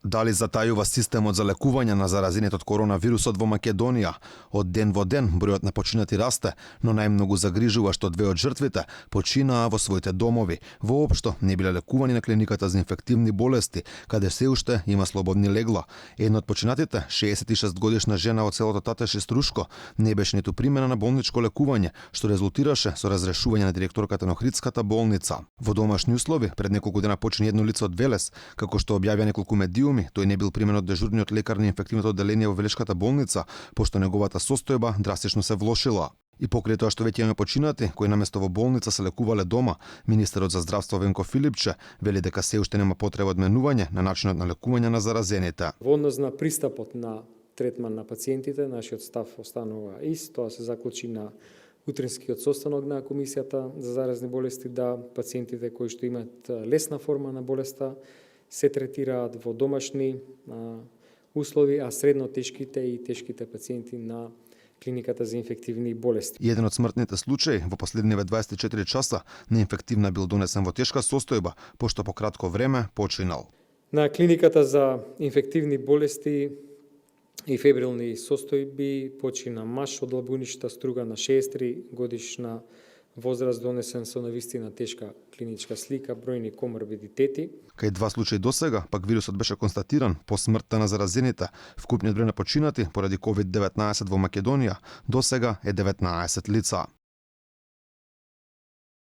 Дали затајува системот за лекување на заразените од коронавирусот во Македонија? Од ден во ден бројот на починати расте, но најмногу загрижува што 2 од жртвите починаа во своите домови. Воопшто не биле лекувани на клиниката за инфективни болести, каде се уште има слободни легла. Една од починатите, 66 годишна жена од селото Татеши Струшко, не беше ниту примена на болничко лекување, што резултираше со разрешување на директорката на Охридската болница. Во домашни услови пред неколку дена почина едно лице од Велес, како што објавија неколку медиуми, тој не бил примен од дежурниот лекар на инфективното одделение во Велешката болница, пошто неговата состојба драстично се влошила. И покрај тоа што веќе имаме починати, кои наместо во болница се лекувале дома, министерот за здравство Венко Филипче вели дека се уште нема потреба од менување на начинот на лекување на заразените. Во однос на пристапот на третман на пациентите, нашиот став останува ист. Тоа се заклучи на утринскиот состанок на Комисијата за заразни болести, да пациентите кои што имаат лесна форма на болеста се третираат во домашни услови, а средно тешките и тешките пациенти на клиниката за инфективни болести. Еден од смртните случаи во последниве 24 часа неинфективна бил донесен во тешка состојба, пошто по кратко време починал. На клиниката за инфективни болести и фебрилни состојби почина маж од Лабуништа Струга на 63 годишна возраст, донесен со навистина тешка клиничка слика, бројни коморбидитети. Кај 2 случаи досега, пак вирусот беше констатиран по смртта на заразените. Вкупниот број на починати поради COVID-19 во Македонија досега е 19 лица.